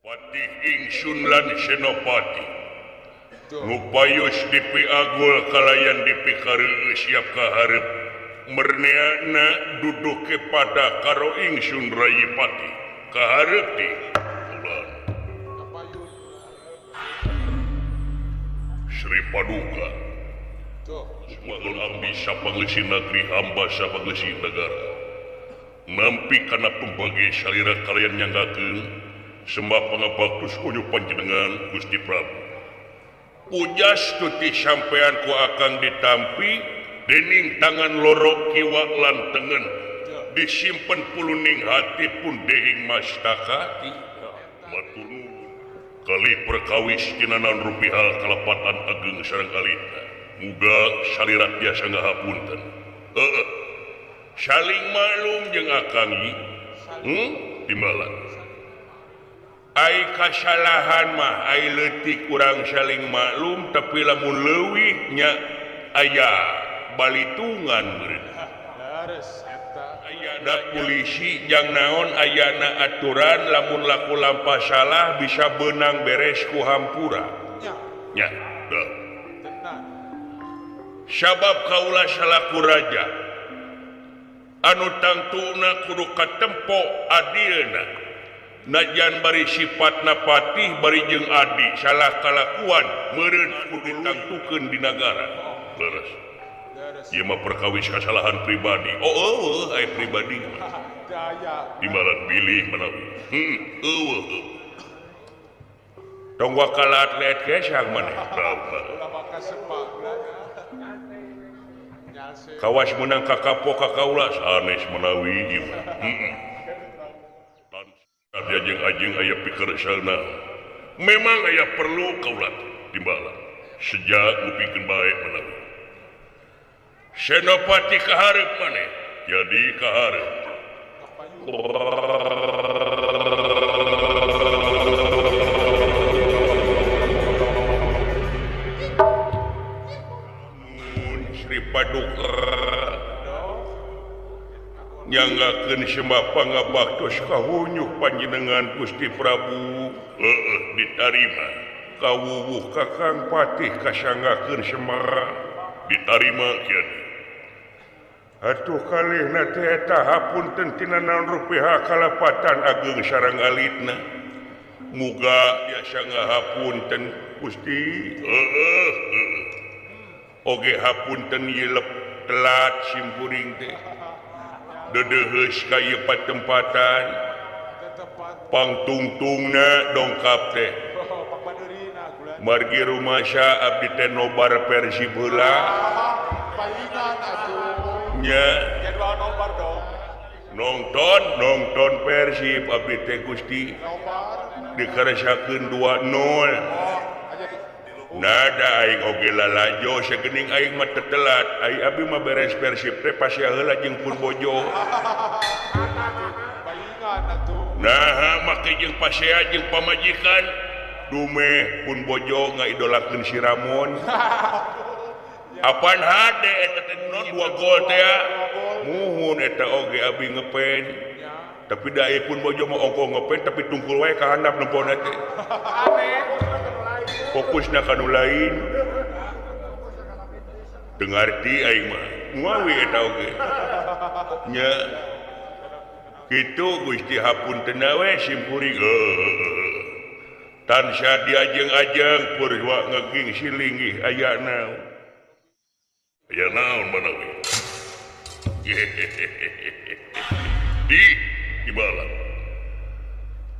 Patih Ingsun lan Senopati Ngupayus dipiagul kalayan dipikareueus siap kaharep merneana duduk kepada karo Ingsun Rayi Patih kaharep di ulan Sri Paduka Sumangun abdi sapangeusi negeri hamba sapangeusi negara nampi kana pembagi salira kalian nyanggakeun sembah pangabaktus kunyu panjenengan Gusti Prabu. Pujas tuti sampean ku akang ditampi dening tangan loro kiwa lan tengen disimpen puluning hati pun dehing mastakati. Matur nuwun. Kali perkawis tinanan rupi hal kalepatan ageng sareng alita. Muga salira tiasa ngahapunten. Heeh. Saling maklum jeung akang ieu. Timbalan. Ai kasalahan mah ai leutik urang saling maklum tapi lamun leuwih nya aya balitungan meureun. Ayana polisi jang naon ayana aturan lamun laku lampah salah bisa beunang beres ku hampura. Nya. Sabab kaula salaku raja anu tangtuna kudu katempo adilna. Najan bari sifatna patih bari jeung adi salah kalakuan meureun kudu ditangtukeun di nagara. Leres. Ieu mah perkawis kasalahan pribadi. Oh eueuh aya pribadi mah. Timbalan bilih manawi. Eueuh. Tong wakala atlet kesang maneh. Kawas meunang ka kapo ka kaula sanes manawi ieu mah. Ajeng-ajeng aya pikersana. Memang aya perlu kaula timbalan. Sejak ngupikeun bae manawi. Senopati kahareup maneh. Jadi kahareup. Sri Paduka nyanggakeun sembah pangabaktos kahunyuh panjenengan Gusti Prabu. Heeh ditarima. Kawuwuh Kakang Patih kasanggakeun semar ditarima kieu. Atuh kalihna teh eta hapunten tina naon rupiah kalepatan ageng sareng alitna. Muga biasa ngahapunten Gusti. Heeh. Oge hapunten ieu telat simkuring teh. Dedeheus ka ieu patempatan. Pangtungtungna dongkap teh. Margi rumasa abdi teh nobar Persib heula. Nya nonton Persib abdi teh Gusti dikaresakeun 2-0. Nada aing oge lalajo sagening aing mah tetelat. Ai abdi mah beres Persib teh pasea heula jeung pun bojo. Nah make jeung pasea jeung pamajikan dumeh pun bojo ngaidolakeun si Ramon. Apaan hade eta teh 2 gol teh muhun eta oge abdi ngepen. Tapi da ieu pun bojo mah ongkoh ngepen tapi tungkul wae ka handap nempona teh. Fokusna ka nu lain. Teu ngarti aing mah. Muawi eta oge. Nya kitu Gusti hapunten we simkuring. Tansah diajeng-ajeng purwa ngeging silinggih aya naon. Aya naon manawi. Di ibalat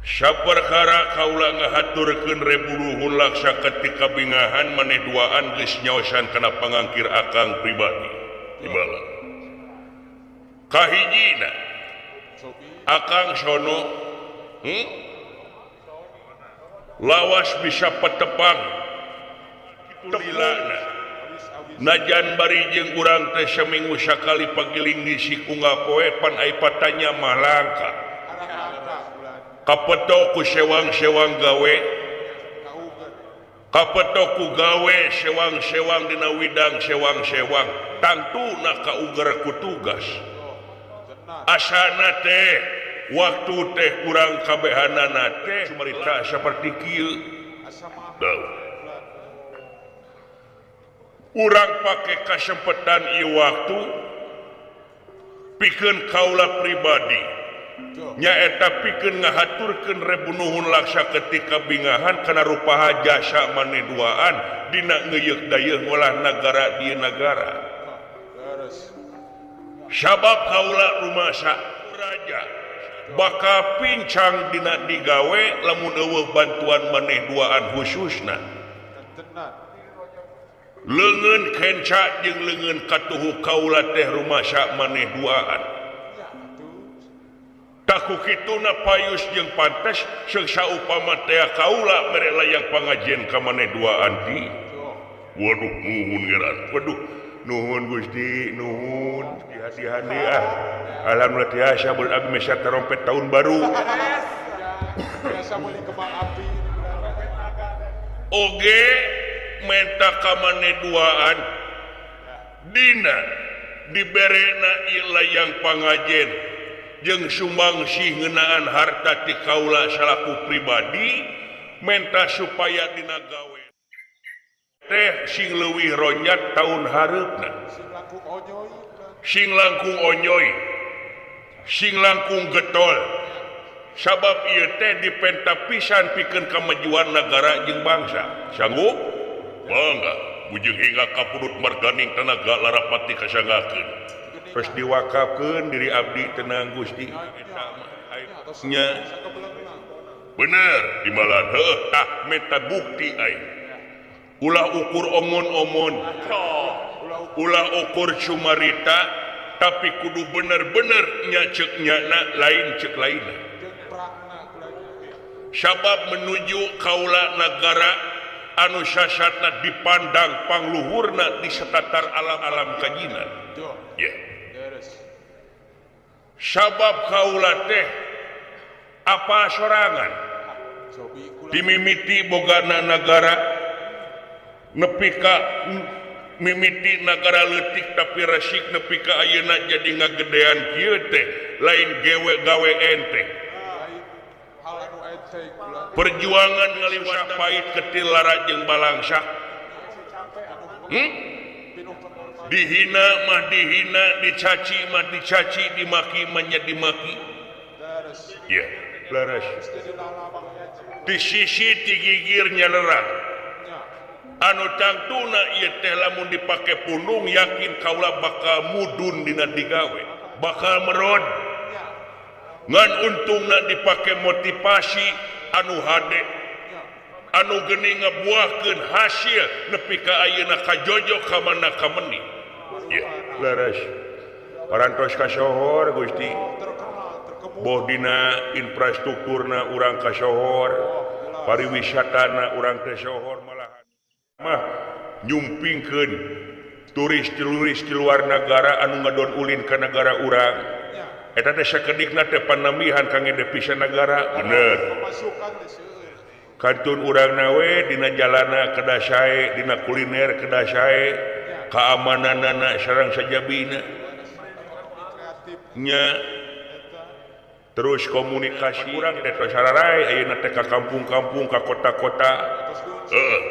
saperkara kaula ngahaturkeun rebuluhun laksa ketika bingahan maneh duaan geus nyaosan kana pangangkir akang pribadi. Ibalat kahijina akang sono lawas bisa petepang lilana najan bari jeung urang teh saminggu sakali pagiling di siku ngapoe pan ai patanya mah langka. Kapeto ku sewang-sewang gawe, kapeto ku gawe sewang-sewang dina widang sewang-sewang tangtuna kauger ku tugas. Asana teh waktu teh kurang kabehanana teh cumarita seperti kieu. Urang pake kasempetan ieu waktu pikeun kaula pribadi nyaeta pikeun ngahaturkeun rebu nuhun laksa ketika bingahan kana rupaha jasa maneh duaan dina ngeuyeuk dayeuh ngolah nagara di nagara. Sabab kaula rumasa raja bakal pincang dina digawe lamun eueuh bantuan maneh duaan khususna. Leungeun kenca jeung leungeun katuhu kaula teh rumasa maneh duaan. Taku kituna payus jeung pantes seung saupama teh kaula mere layang pangajian ka maneh duaan ti. Waduh nuhun geran. Waduh nuhun Gusti, nuhun dihati-hati ah. Alhamdulillah tiasa beul abdi mesa trompet tahun baru. Biasa meuli kembang api. Oge menta ka maneh duaan dina diberena ieu layang pangajen jeung sumbangsih ngeunaan harta ti kaula salaku pribadi menta supaya dina gawe teh sing leuwih ronyat taun hareupna, sing langkung onyoy, sing langkung getol. Sabab ieu teh dipenta pisan pikeun kamajuan nagara jeung bangsa. Sanggup? Mangga bujeng hingga kapudut marganing tenaga larapati kasanggakeun. Terus diwakafkeun diri abdi tenang Gusti. Nya bener dimalan heuh tah menta bukti aing. Ulah ukur omon-omon, ulah ukur cumarita, tapi kudu bener-bener nya ceuk nyana lain ceuk lainna. Sabab menuju kaula nagara anu sasatna dipandang pangluhurna di setatar alam-alam kajinan. Yeah. Sabab kaula teh apa sorangan dimimiti bogana nagara nepi ka mimiti nagara leutik tapi resik nepi ka ayeuna jadi ngagedean kieu teh lain gewe gawe ente. Perjuangan ngaliwat pahit ketil lara jeung balangsa. Dihina mah dihina, dicaci mah dicaci, dimaki mah nya dimaki. Ya, leres. Di sisi tigigir nyalerang. Anu tangtuna ieu teh lamun dipake pundung yakin kaula bakal mudun dina digawe, bakal merod. Ngan untungna dipake motivasi anu hade, anu geni ngebuahkeun hasil nepi ka ayeuna kajojo ka mana ka meni. Ya, leres. Parantos kasohor Gusti. Boh dina infrastrukturna urang kasohor, pariwisatana urang kasohor malahan mah nyumpingkeun turis-turis di luar negara anu ngadon ulin ka negara urang. Eta teh sakedikna teh panambihan kangge devisa negara. Bener. Kantun urang nawe dina jalana kedah sae, dina kuliner kedah sae, keamananana sareng sajabina. Nya terus komunikasi urang teh tos sararai ayeuna teh ka kampung-kampung, ka kota-kota. Heeh.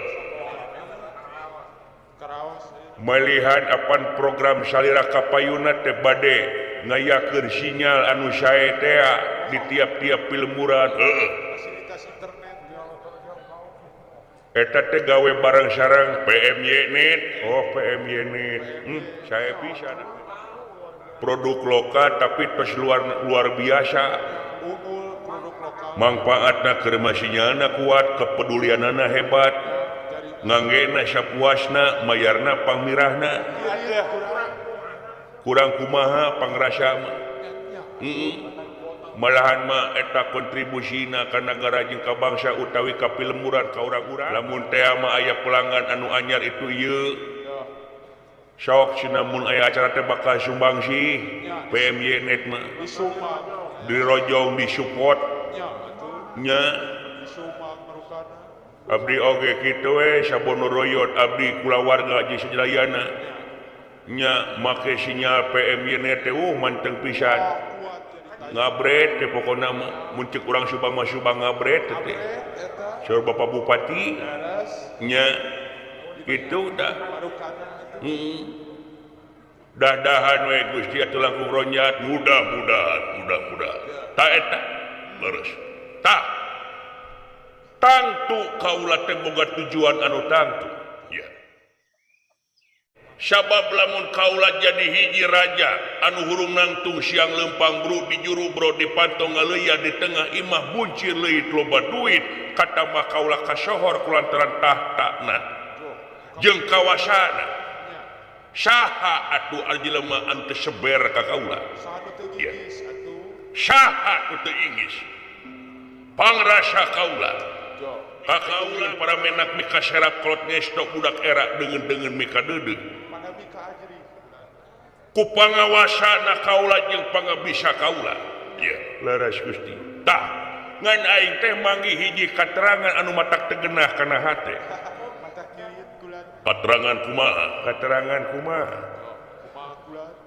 Melihat apan program salira kapayuna teh bade ngayakeun sinyal anu sae tea di tiap-tiap pilemburan. Heeh. Eta teh gawe bareng sareng PMY net. Oh, PMY net. Sae pisan. Produk lokal tapi tos luar biasa. Mangfaatna keur sinyalna kuat, kepedulianana hebat. Nganggena sapuasna, mayarna pangmirahna. Kurang kumaha pangrasa mah. Malahan mah eta kontribusina ka nagara jeung ka bangsa utawi ka pilemburan ka urang-urang. Lamun teh mah aya pelanggan anu anyar itu ieu. Sok cenah mun aya acara teh bakal sumbangsi PMY net mah. Dirojong disupport. Nya. Abdi oge kitu we sabono royot abdi kulawarga jeung sejalayana. Nya make sinyal PMY net teh manteng pisan. Ngabret teh pokona mah mun ceuk urang Subang mah Subang ngabret teh. Saur Bapak Bupati nya kitu dah. Dah-dahan we Gusti atuh langkung ronjat mudah-mudahan mudah-mudahan. Ta eta leres. Tah tangtu kaula teh boga tujuan anu tangtu. Ya. Sabab lamun kaula jadi hiji raja anu hurung nangtung siang lempang bro di juru bro di pantong ngaleuya di tengah imah buncir leuit loba duit katamah kaula kasohor kulantaran tahtana jeung kawasana saha atuh jelema anu teu seber ka kaula ya. Saha anu teu ingis pangrasa kaula ka kaula para menak mika serap kolot ngestok budak era deungeun-deungeun mika deudeuh ku pangawasana kaula jeung pangabisa kaula ya leres Gusti tah ngan aing teh manggih hiji katerangan anu matak teu genah kana hate. Katerangan kumaha? Katerangan kumaha?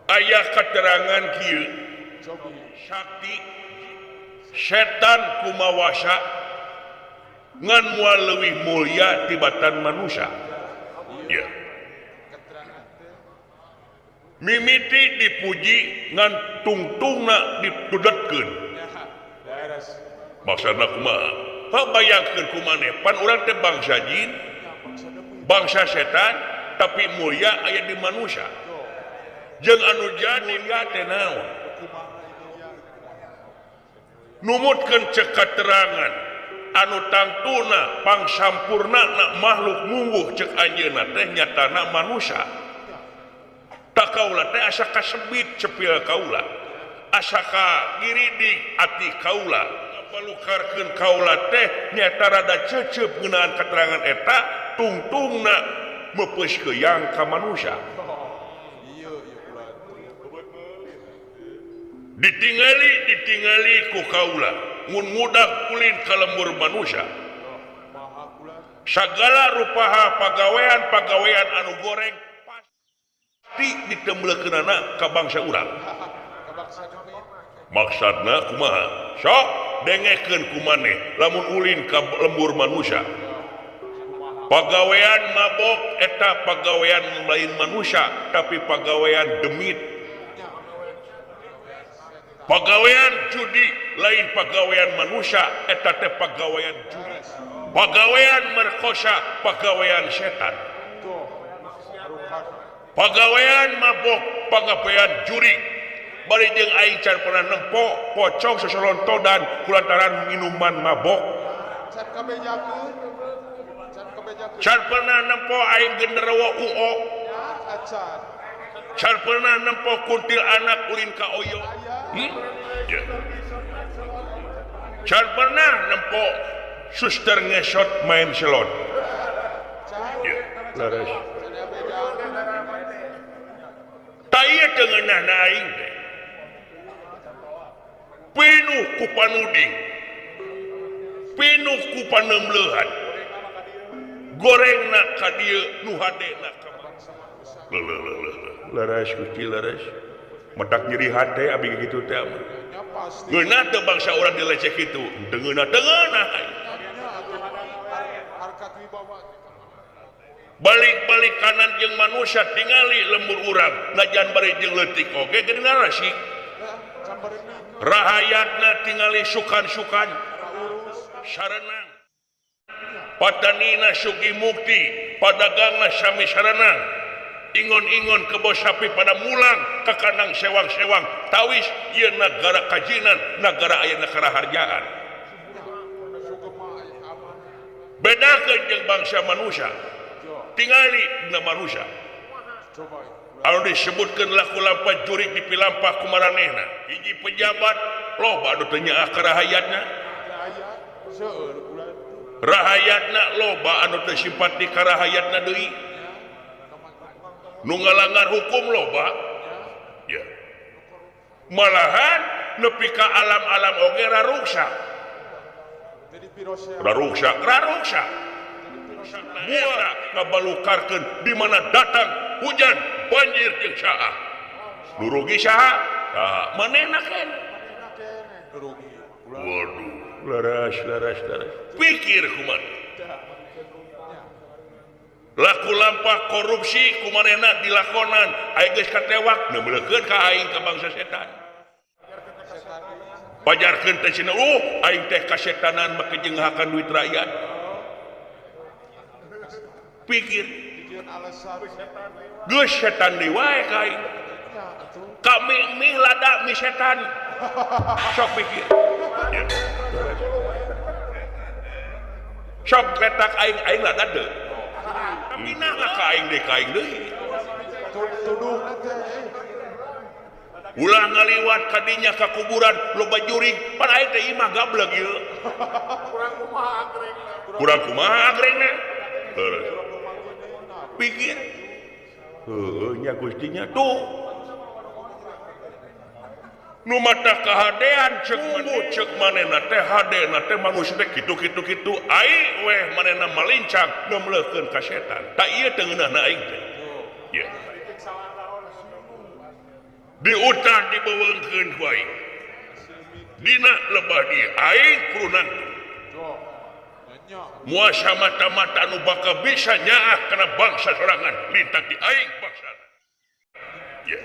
Aya katerangan kieu sakti setan kumawasa ngan moal leuwih mulia tibatan manusia ya. Mimiti dipuji ngan tungtungna ditudetkeun. Maksudna kumaha? Ha bayangkeun kumaneh pan urang teh bangsa jin, bangsa setan tapi mulia aya di manusia. Jeung anu jadi teh naon? Numutkeun cek katerangan anu tangtuna pangsampurnana makhluk mungguh cek anjeunna teh nyatana manusia. Tak kaula teh asa kasebit cepil kaula, asa kagiridik ati kaula, palukarkeun kaula teh nyata rada cecep ngeunaan keterangan eta tungtungna meupeus keuyang ka manusia. Ditingali ditingali ku kaula mun ngudak ulin ka lembur manusia. Sagala rupaha pagawean-pagawean anu goreng ditembelkeunana ka bangsa urang. Maksudna kumaha? Sok dengekeun ku maneh lamun ulin ka lembur manusia. Pagawean mabok eta pagawean lain manusia tapi pagawean demit. Pagawean judi lain pagawean manusia eta teh pagawean judi. Pagawean merkosa pagawean setan. Pagawean mabok pagawean juri bari jeung aing can pernah nempo pocong sosolontodan kulantaran minuman mabok. Can pernah nempo aing genderuwo uo. Can pernah nempo kuntil anak ulin ka oyo. Ya. Can pernah nempo suster ngesot main selot. Ya, leres. Taya tengenah aing teh pinuh ku panuding, pinuh ku panemleuhan, gorengna ka dieu nu hadena ka leres Gusti leres matak nyeri hate abi kitu teh ngeunah teu bangsa urang dileceh kitu teu ngeunah teu ngeunah. Balik-balik kanan jeung manusia tingali lembur urang najan bari jeung leutik oge geuning narasi. Rahayatna tingali sukan-sukan sarenang. Patanina sugi mukti, padagangna sami sarenang. Ingon-ingon kebo sapi pada mulang ka kandang sewang-sewang tawis ieu nagara kajinan, nagara ayeuna karaharjaan. Bedakeun jeung bangsa manusia. Tingali dina manusia anu disebutkeun laku lampah jurik dipilampah ku maranehna hiji pejabat loba anu teu nyaah ka rahayatna, rahayatna loba anu teu simpati ka rahayatna deui, nu ngalanggar hukum loba ya. Malahan nepi ka alam-alam oge raruksa raruksa raruksa buah ngabalukarkeun di mana datang hujan banjir jeung saha nu rugi saha tah manehna keneh. Waduh, laras laras laras. Pikir kumaha. Laku lampah korupsi kumanehna dilakonan, aing geus katewak neubeleukeun ka aing ka bangsa setan. Pajarkeun teh cenah, aing teh kasetanan make jeung ngahakan duit rakyat. Pikir geus setan deui wae ka aing. Kami mih lada mi setan. Sok pikir. Ya. Sok letak aing aing lada deui. Tapi nah ka aing deui ka aing deui. Ulah ngaliwat kadinya ka kuburan loba jurig, pan aing teh imah gablek ieu. Kurang kumaha agreng. Kurang kumaha agrengna. Pikir. Heueuh nya Gustinya tuh. Nu mata kahadean cek cek manehna teh hadena teh manusia teh kitu kitu kitu aing weh manehna malincang nemleukeun ka setan. Tak ieu teu ngeunahna aing teh. Ya. Diutah dibeuweungkeun ku aing. Dina lebah di aing kudu nangtung. Muasa mata-mata nu bakal bisa nyaah kana bangsa sorangan lintang di aing bangsa. Ya.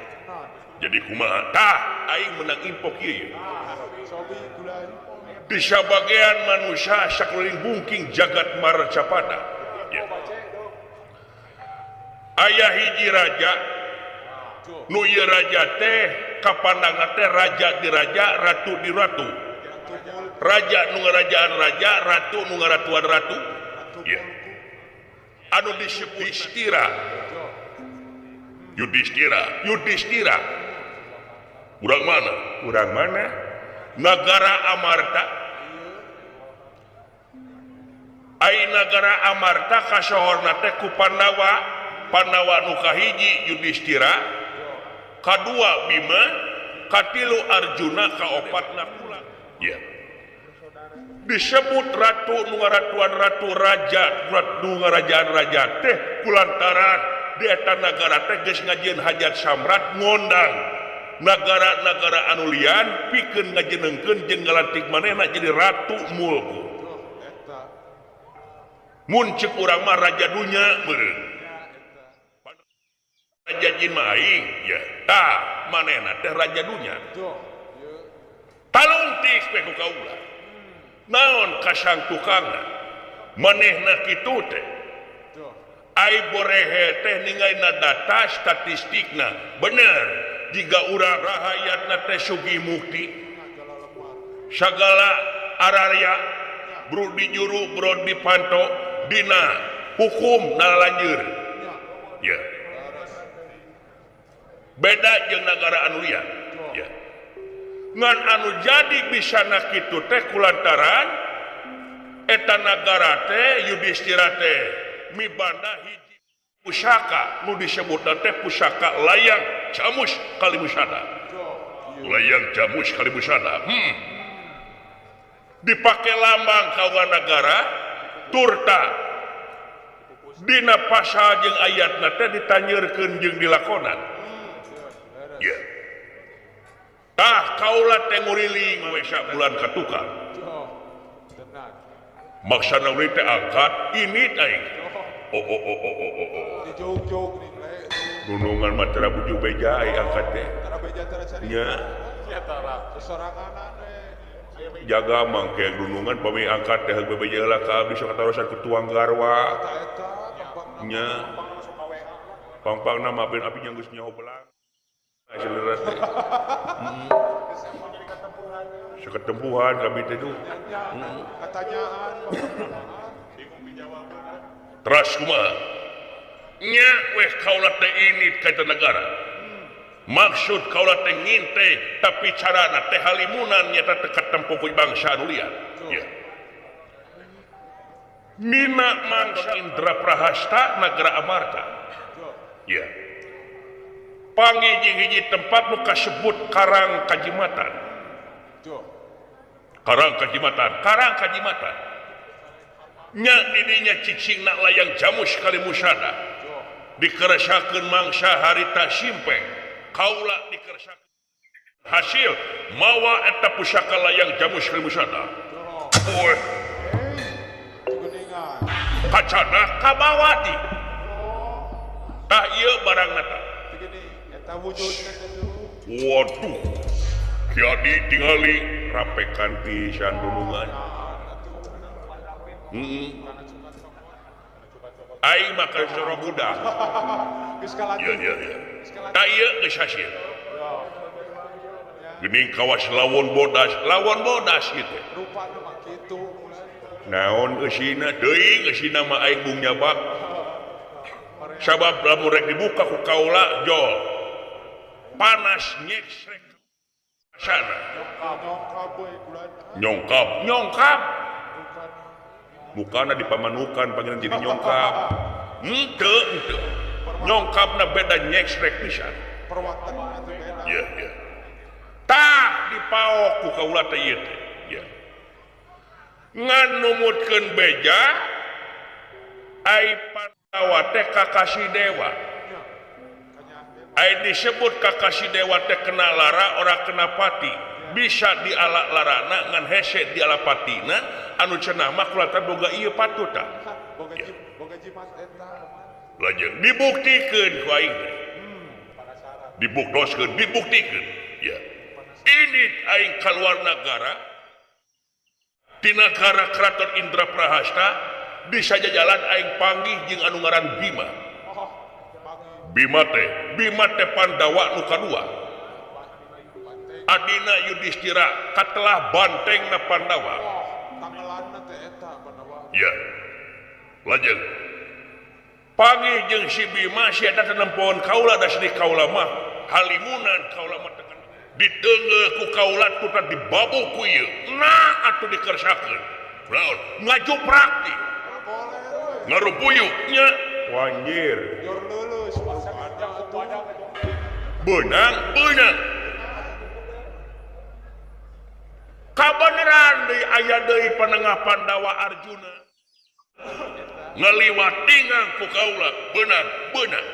Jadi kumaha tah aing menang impok ieu. Di sabagean manusia sakeliling bungking jagat marcapada. Ya. Aya hiji raja nu ieu raja teh kapandangna teh raja di raja, ratu di ratu. Raja nu ngarajaan raja, ratu nu ngaratuan ratu. Ya. Anu disebut Yudhistira. Yudhistira, Yudhistira. Urang mana? Urang mana? Nagara Amarta. Ai nagara Amarta kasohorna teh ku Pandawa. Pandawa nu kahiji Yudhistira, kadua Bima, katilu Arjuna, kaopat Nakula. Ya. Disebut ratu nu ngaratuan ratu raja, ratu ngarajaan raja teh kulantaran di eta nagara teh geus ngajieun hajat samrat ngondang nagara-nagara anu lian pikeun ngajenengkeun jeung ngalantik manehna jadi ratu mulku. Mun ceuk urang mah raja dunya meureun. Raja jin mah aing ya tah manehna teh raja dunya. Talungtik we ku kaula. Naon kasang tukangna manehna kitu teh. Ai borehe teh ningalina data statistikna bener jika urang rahayatna teh sugih mukti sagala ararya bro di juru bro di panto dina hukum nalalanjeur. Ya. Beda jeung nagara anu lian. Ya. Ngan anu jadi bisa na kitu teh kulantaran eta nagara teh Yudhistira teh mibanda hiji pusaka nu disebutna teh pusaka layang jamus kalimusada. Layang jamus kalimusada. Dipake lambang kawan nagara turta dina pasal jeung ayatna teh ditanyeurkeun jeung dilakonan. Ya. Tah kaula teh nguriling we sabulan katukang. Maksana uri teh angkat ini aing. Oh oh oh oh oh oh. Dijog-jog nih. Gunungan mah tara buju beja ai angkat teh. Tara beja tara cari. Nya. Tara sesoranganan we. Jaga mangke gunungan pami angkat teh bebeja heula ka abdi sok katarosan ku tuang garwa. Eta Nya. Pangpangna mah ben abdi nya geus nyaho belang. Selera teh. Seketempuhan kami teh tuh. Katanyaan. Teras kumaha? Nya weh kaula teh ini ka negara. Maksud kaula teh nginte tapi carana teh halimunan nyata teh katempo ku bangsa anu lian. Ya. Mina mangsa Indra Prahasta nagara Amarta. Ya. Panggih-hiji tempat nu kasebut Karang Kajimatan. Karang Kajimatan, Karang Kajimatan. Nya didinya cicingna layang jamus kalimusada. Dikeresakeun mangsa harita simpeng. Kaula dikeresakeun Hasil mawa eta pusaka layang Jamus Srimusada. Kacana kabawati. Tah ieu barangna tah. Waduh. Kiadi tingali rapekan pisan dunungan. Heeh. Aing mah keur soro budak. Iya iya iya. Tah ieu geus hasil. Geuning kawas lawon bodas gitu. Rupana mah kitu. Naon eusina teuing eusina mah aing bung nyabak. Sabab lamun rek dibuka ku kaula jol. Panas nyeksrek sana. Nyongkap, nyongkap. Mukana dipamanukan pangeran jadi nyongkap. Henteu henteu. Nyongkapna beda nyeksrek pisan. Perwatan atuh beda. Iya iya. Tah dipaok ku kaula teh ieu teh. Ya. Ngan numutkeun beja ai Pandawa teh kakasih dewa. Ai disebut kakasih dewa teh kena lara ora kena pati. Bisa diala larana ngan hese diala patina anu cenah mah kula boga ieu patut tah. Boga jimat eta. Lajeng dibuktikeun ku aing teh. Dibuktoskeun, dibuktikeun. Ya. Ini aing keluar negara di negara Keraton Indraprahasta bisa jalan aing panggih jeung anu ngaran Bima. Bima teh Pandawa nu kadua. Adina Yudhistira katelah bantengna Pandawa. Tangelanna teh eta Pandawa. Ya. Lajeng panggih jeung si Bima si eta teh nempoan kaula da sedih kaula mah halimunan kaula mah ditengge ku kaulat putra dibabu ku ieu nah atuh dikersakeun naon ngajuprak ti ngarupuyuk nya wanjir beunang beunang kabeneran deui aya deui panengah Pandawa Arjuna ngaliwat tingang ku kaula beunang beunang.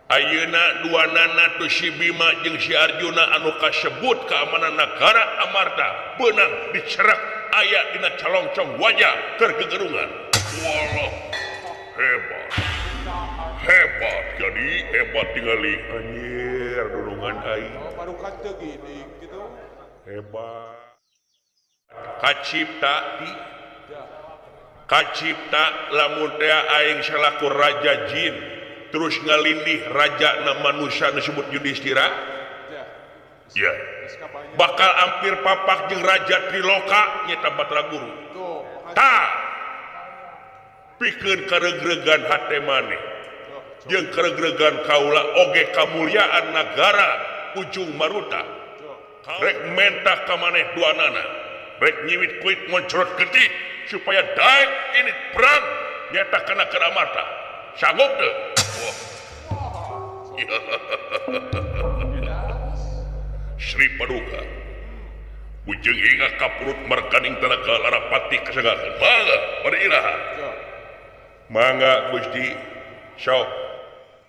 Ayeuna dua nana tu si Bima jeung si Arjuna anu kasebut keamanan negara Amarta beunang dicerak aya dina calongcong wajah keur gegerungan. Walah hebat. Hebat jadi hebat tingali anjir dunungan aing. Barukan teu gini kitu. Hebat. Kacipta di kacipta lamun teh aing salaku raja jin terus ngalindih raja na manusia disebut Yudhistira ya bakal hampir papak jeung raja Triloka nyata Batara Guru tah pikeun karegregan hate maneh jeung karegregan kaula oge kamulyaan nagara Ujung Maruta rek mentah ka maneh duanana rek nyiwit kuit moncorot getih supaya daek ini perang nyata kana Karamarta sanggup teu? Sri Paduka Bujeng hingga kapurut markaning tenaga larapati kasegahan mangga pada iraha mangga Gusti sok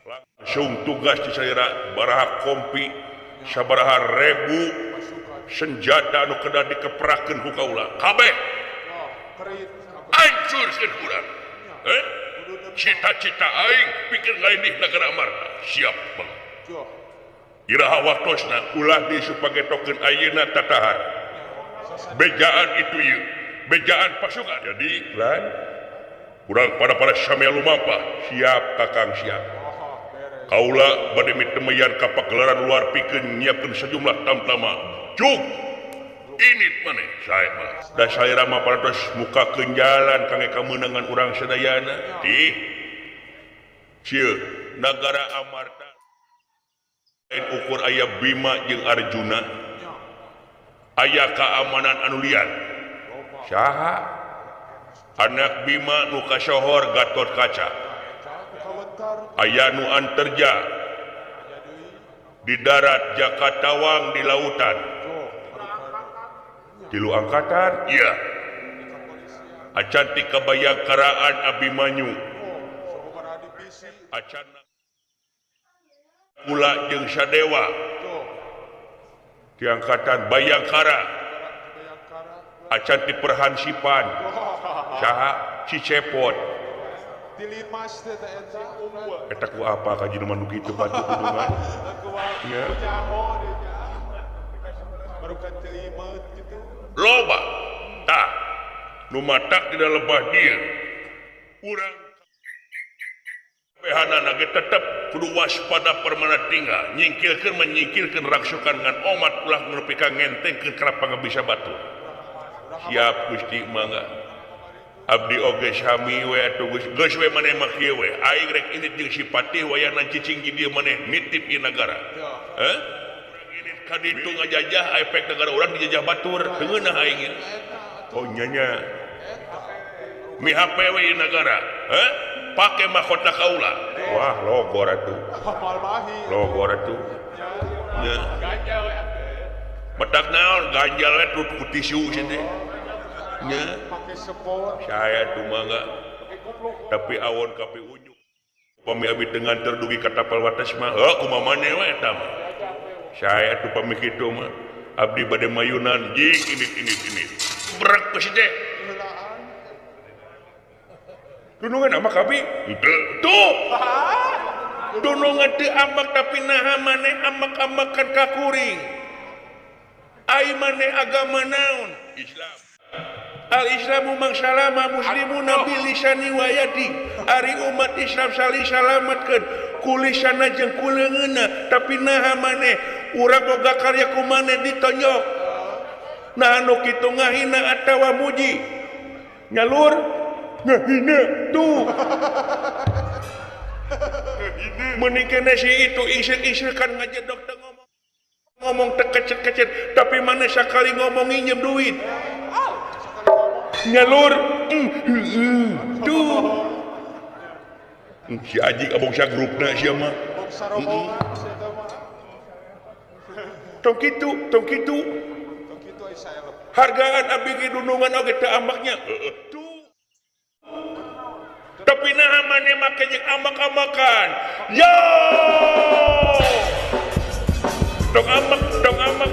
langsung tugas di salira baraha kompi sabaraha rebu senjata anu kedah dikeprakeun ku kaula kabeh hancurkeun urang cita-cita aing pikir ngalindih nagara Amarta siap bang iraha waktosna ulah disupagetokeun ayeuna tatahan bejaan itu ieu bejaan pasukan jadi lan urang pada samea lumampah siap kakang siap kaula bade mitemeyan ka pagelaran luar pikeun nyiapkeun sejumlah tamtama cuk ini maneh sae mah da salira mah parantos mukakeun jalan kangge kamenangan urang sadayana di cieu nagara Amarta lain ukur aya Bima jeung Arjuna aya keamanan anu lian saha anak Bima nu kasohor Gatot Kaca aya nu Anterja di darat Jakatawang di lautan tilu angkatan iya acan ti kabayangkaraan Abimanyu acan kula jeung Sadewa Di angkatan Bayangkara acan ti perhansipan saha si Cepot Dilimas teh eta eta ku apa ka jelema nu kitu batu kudungan nya barukan telimet gitu loba tah nu matak dina lebah dieu urang kabehanana ge tetep kudu waspada permana tinggal nyingkirkeun menyingkirkeun raksukan ngan omat ulah nepi ka ngentengkeun kana pangabisa batur siap Gusti mangga abdi oge sami we atuh geus we maneh mah kieu we aing rek indit jeung si Patih wayahna cicing di dieu maneh nitip ieu nagara heh indit ka ditu ngajajah efek negara urang dijajah batur teu ngeunah aing ieu oh nya nya mihape we ieu nagara heh pake mahkota kaula wah logor atuh logor atuh nya betak naon ganjal we tut ku tisu cenah teh nya pake sepot saya tuh mangga tapi awon kapi unjuk pami abi teu nganter dugi ka tapal wates mah heuh kumaha maneh we eta mah saya tuh pami kitu mah abdi bade mayunan jing ini brek geus teh dunungan amak abi henteu tuh dunungan teu amak tapi naha maneh amak-amakan ka kuring ai maneh agama naon Islam Al-Islamu mang salama muslimuna bilisani wa yadi ari umat Islam saling salametkeun kulisana jeung kuleungeunna tapi naha maneh urang boga karya ku maneh ditonjok nah anu kitu ngahina atawa muji nyalur ngahina tuh mending kene si itu isek-isekan ngajedog teu ngomong ngomong teu kecet-kecet tapi maneh sakali ngomong nginjem duit nyalur tuh si Aji abong sia grupna sia mah tong kitu tong kitu hargaan abdi ge dunungan oge teu ambaknya tuh tapi naha maneh make jeung ambak-ambakan yo tong ambak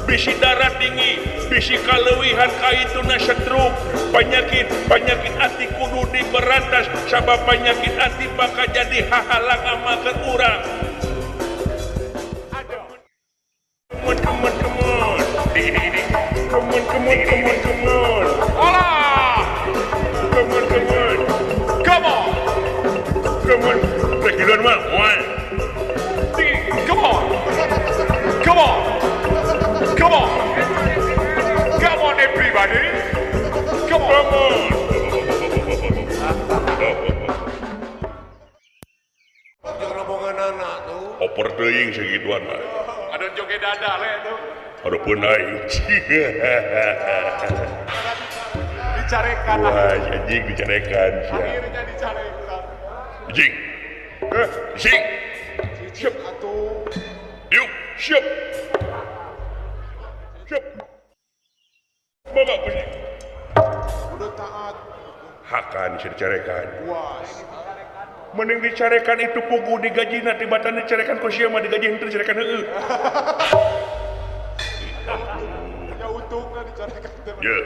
bisi darah tinggi bisi kaleuwihan kaituna stroke penyakit penyakit ati kudu diberantas sabab penyakit ati bakal jadi hahalang amakeun urang come on come on come on come on come on come on come on come on come on come on come on rek giluan mah moal come on come on come on come on everybody come on come on jeung rombonganana tuh oper teuing sagituan mah ada joget dada le tuh aduh aing dicarekan wah anjing dicarekan sia akhirnya dicarekan anjing sing siap atuh yuk siap siap bapak Gusti udah taat hakan bisa dicarekan puas mending dicarekan itu pugu digajina tibatan dicarekan ku sia mah digaji henteu dicarekan heueuh ya untungna dicarekan teh ye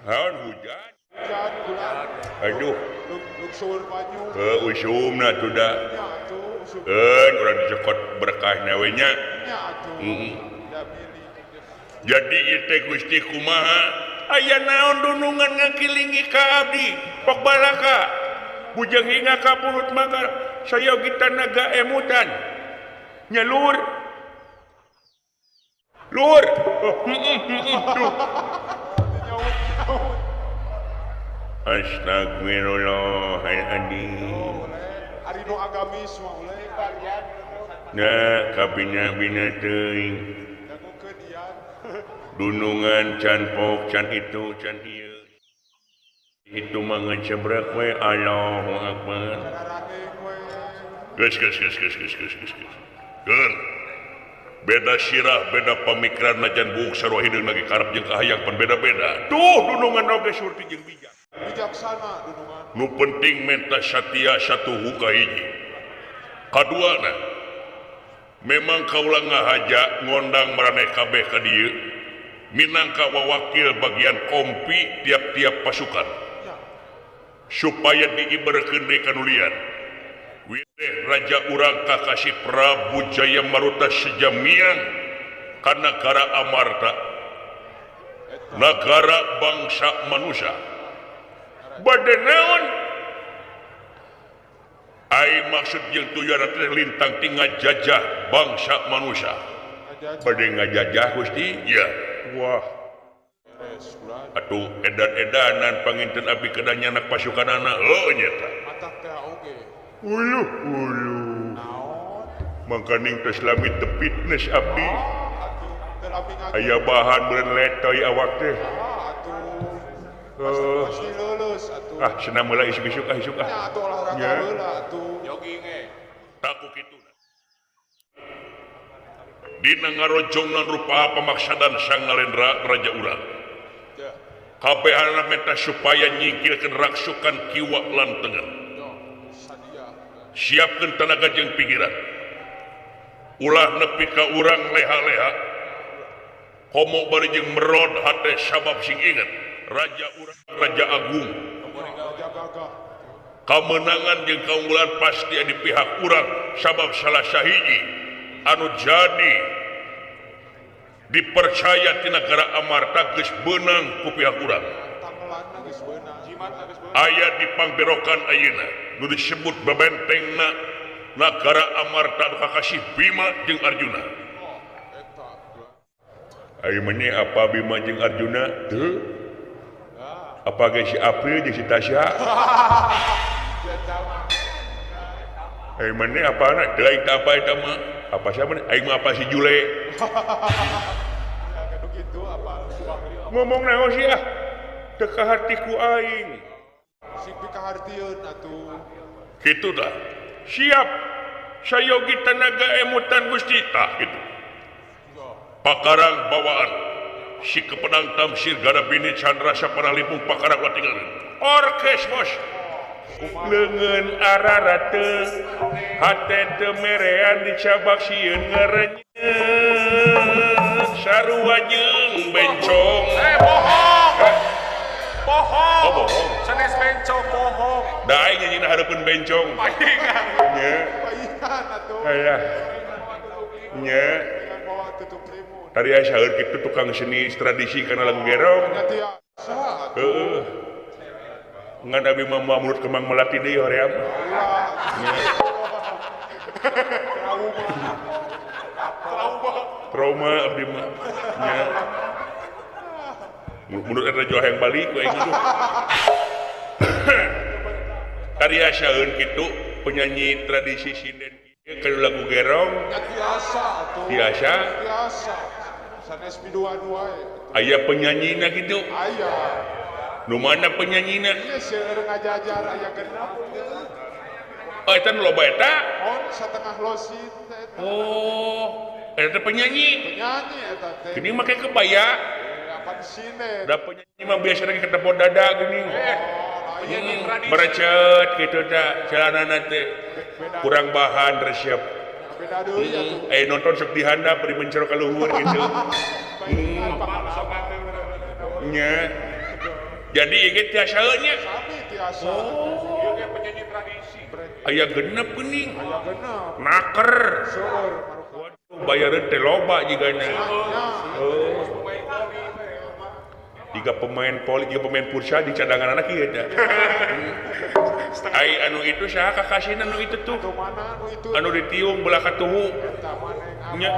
haon hujan hujan bulan aduh luksur banyu heuh usumna tuh da nya atuh usum urang dicokot berkah we nya nya atuh da milih jadi ieu teh Gusti kumaha aya naon dunungan ngakilingi ka abdi pok balaka bujang hingga ka mulut maka sayogi tanaga emutan nyalur lur tuh Astagfirullahaladzim ari nu agamis mah uleh nah kabina-bina teuing dangukeun ian dunungan can pok can itu can ieu itu mah ngecebrek we Allahu Akbar geus geus geus geus geus geus geus geus beda sirah beda pamikiran najan buuk sarua hideung lagi karep jeung kahayang pan beda-beda tuh dunungan oge surti jeung bijak bijaksana dunungan nu penting menta satia satu huka hiji Kaduana memang kaula ngahaja ngondang maraneh kabeh ka dieu minangka wawakil bagian kompi tiap-tiap pasukan supaya diiberkeun deui kanulian. Wireh raja urang kakasih Prabu Jaya Maruta sejamiang ka nagara Amarta, nagara bangsa manusia. Bade naon? Ai maksud jeung tujuan teh lintang ti ngajajah bangsa manusia. Bade ngajajah Gusti? Ya. Wah. Atuh edan-edanan panginten abdi kedah nyanak pasukanana. Oh nyata. Uluh uluh. Mangkaning teh lami teu fitness abdi. Aya bahan beureun letoy awak teh. Pasti lulus atuh. Ah, senam heula isuk-isuk ah isuk ah. Nya atuh olahraga heula atuh. Jogging ge. Taku kitu. Dina ngarojongna rupa pamaksadan Sang Nalendra raja urang. Kabehanana menta supaya nyingkirkeun raksukan kiwa lan tengen. Siapkeun tanaga jeung pikiran. Ulah nepi ka urang leha-leha. Komo bari jeung merod hate sabab sing inget. Raja urang Raja Agung. Kamenangan jeung kaunggulan pasti di pihak urang sabab salah sahiji anu jadi dipercaya ti nagara Amarta geus beunang ku pihak urang. Aya di pangberokan ayeuna nu disebut bebentengna nagara Amarta nu kakasih Bima jeung Arjuna. Ayeuna meni apa Bima jeung Arjuna teu? Apa ge si April jeung si Tasya? Aing mah apa na? Teu aing teh apa eta mah? Apa siapa nih? Aing mah apa si Jule? Ngomong naon sih ah? Teu kaharti ku aing. Sing pikahartieun atuh. Kitu tah. Siap. Sayogi tanaga emutan Gusti tah kitu. Pakarang bawaan. Si kepedang Tamsir Garabini Chandra Sapara Lipung pakarang watingalin. Orkes bos. Leungeun ararate hate teu merean dicabak sieun ngerenyet sarua jeung bencong. Bohong. Bohong. Oh, bohong. Sanes bencong bohong. Da aing nyanyina hareupeun bencong. Paingan. Nya. Paingan atuh. Aya. Nya. Tadi aya seueur kitu tukang seni tradisi kana lagu gerong. Heeh. Ngan abi mah moal mulut kembang melati deui hoream. Trauma abdi mah. Nya. Mulut eta jual hayang balik we aing mah. Tadi aya seueur kitu penyanyi tradisi sinden ieu kana lagu gerong. Tiasa atuh. Tiasa. Tiasa. Sanes pidua-dua aya penyanyina gitu. Aya. Nu mana penyanyina? Ieu seueur ngajajar aya genep. Oh, eta nu loba eta? On satengah losin teh eta. Oh, eta penyanyi. Penyanyi eta teh. Geuning make kebaya. Apan sinden. Da penyanyi mah biasana ketepon dada geuning. Penyanyi tradisi. Merecet kitu tah celanana teh. Kurang bahan resep. Beda deui atuh. Nonton sok dihandap bari mencero ka luhur gitu. Nya. Jadi ieu tiasa nya. Sami tiasa. Oh, ieu ge penyanyi tradisi. Aya genep geuning. Aya genep. Naker. Seueur. Waduh, bayareun teh loba jigana. Oh. Tiga pemain poli, tiga pemain pursa di cadangan anak ieu teh. Ai anu itu saha kakasihna anu itu tuh? Anu ditiung belah katuhu. Nya.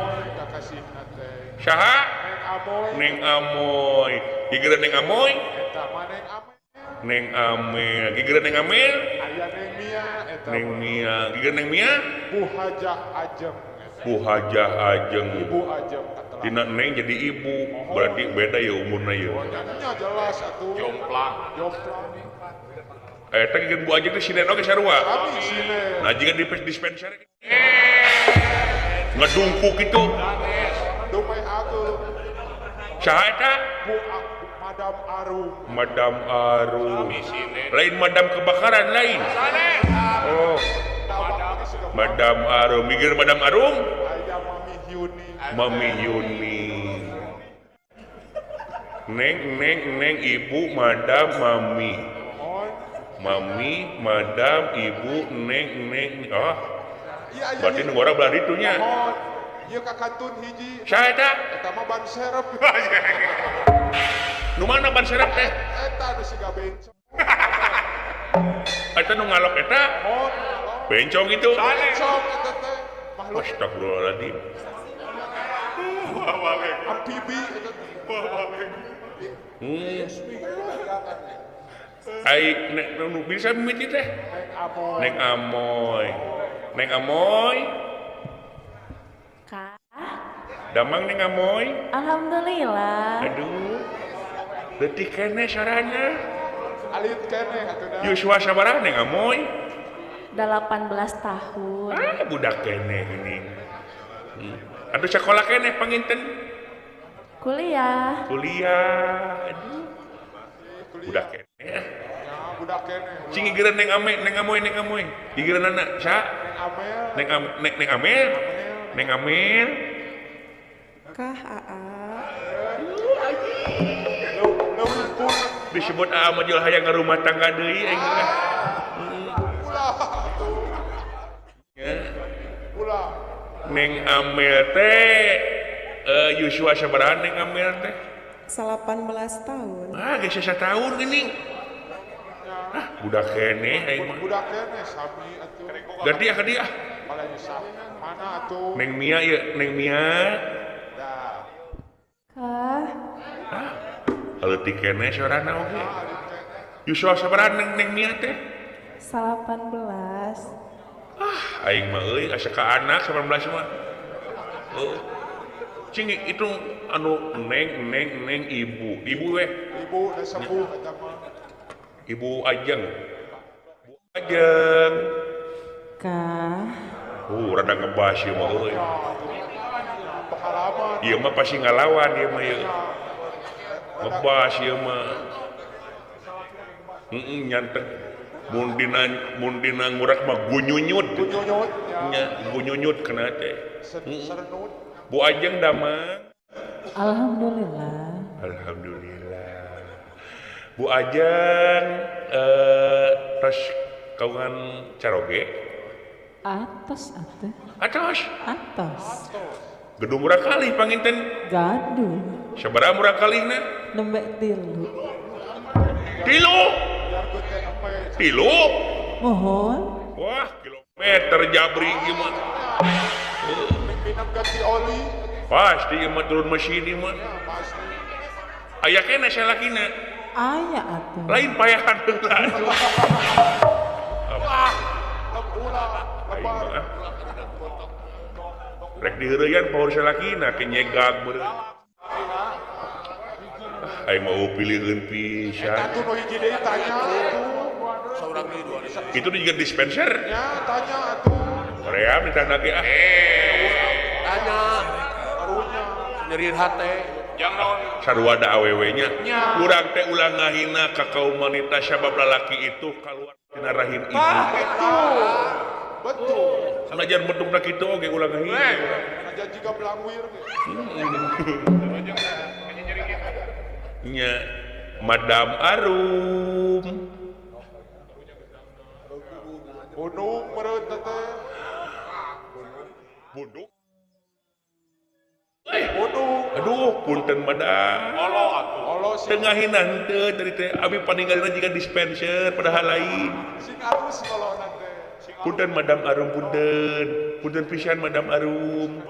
Saha? Neng Amoy. Gigireun Neng Amoy? Neng Amel. Gigireun Neng Amel? Aya Neng Mia eta. Neng Mia. Gigireun Neng Mia? Bu Hajah Ajeng. Bu Hajah Ajeng. Ibu Ajeng. Tina Neng jadi ibu, berarti beda ya umurna ya. Nya jelas atuh. Jomplang. Jomplang. Eta gigireun Bu Ajeng teh sinden oge sarua. Sami sinden. Nah jiga di dispenser. Ngedungkuk kitu. Dumai aku. Saha eta? Bu Madam Arum. Madam Arum. Lain madam kebakaran lain. Oh. Madam Arum mikir Madam Arum aya Mami Yuni. Mami Yuni. Neng neng neng ibu madam mami. Mami madam ibu neng neng ah. Berarti nu ngora belah ditu nya. Ieu ka kantun hiji. Saha eta? Eta mah ban serep. Nu mana ban serep teh? Eta nu siga bencong. Eta nu ngalok eta? Bencong itu. Bencong eta teh. Makhluk. Astagfirullahaladzim. Amfibi eta teh. Ai nu bisa mimiti teh? Neng Amoy. Neng Amoy. Kak. Damang Neng Amoy. Alhamdulillah. Aduh. Leutik keneh sorana. Alit keneh atuh da. Yuswa sabaraha Neng Amoy? 18 tahun. Ah, budak keneh ini. Aduh sekolah keneh panginten? Kuliah. Kuliah. Aduh. Budak keneh. Ya, budak keneh. Cing gigireun Neng Ame, Neng Amoy, Neng Amoy. Gigireunana sa? Neng Amel. Neng Am, Neng, Neng Amel. Neng Amel. Kah aa. Disebut aa mah jual hayang ngarumah tangga deui aing mah. Ulah. Ulah. Neng Amel teh Yuswa sabaraha Neng Amel teh? 18 tahun. Ah, geus satahun geuning. Ah, budak keneh aing mah. Budak keneh sami atuh. Ganti ah ka dieu ah. Mana atuh? Neng Mia ieu, Neng Mia. Dah. Kah. Ah, leutik keneh sorana oge. Yuswa sabaraha Neng Neng Mia teh? 18. Ah, aing mah euy asa ka anak 18 mah. Heuh. Cing itu anu neng neng neng ibu, ibu weh. Ibu da sepuh eta mah. Ibu Ajeng. Bu Ajeng. Kah. Rada ngebas ieu mah euy. Pengalaman. Ieu mah pasti ngalawan ieu mah ieu. Ngebas ieu mah. Heeh nyantek. Mun dina ngurak mah gunyunyut. Gunyunyut nya. Gunyunyut kana teh. Serenut. Bu Ajeng damang. Alhamdulillah. Alhamdulillah. Bu Ajeng tos kaungan caroge? Atos atuh. Atos. Atos. Gedung murah kali panginten. Gaduh. Sabaraha murah kalihna? Nembe tilu. Tilu? Tilu? Mohon. Wah, kilometer jabri ieu mah. Minum ganti oli. Pasti ieu mah turun mesin ieu mah. Pasti. Aya keneh salakina. Aya atuh. Lain payahan heula atuh. Wah, ulah lebar. Rek diheureuyan power salakina ke nyegag meureun. Aing mau pilihkeun pisan. Eta tuh nu hiji deui tanya atuh. Saurang deui dua. Itu juga dispenser. Nya tanya atuh. Korea minta lagi ah. Tanya. Karunya. Nyeriin hate. Yang naon? Sarua da awewe nya. Urang teh ulah ngahina ka kaum wanita sabab lalaki itu kaluar tina rahim ibu. Betul. Betul. Sanajan bentukna kitu oge ulah ngahina. Sanajan jiga belangwir ge. Nya Madam Arum. Gunung meureun teh. Buduk. Buduk. Aduh, punten madam. Olo atuh. Olo sing tengahina henteu tadi teh abi paninggalina jiga dispenser padahal lain. Sing alus kolona teh. Punten Madam Arum punten. Punten pisan Madam Arum.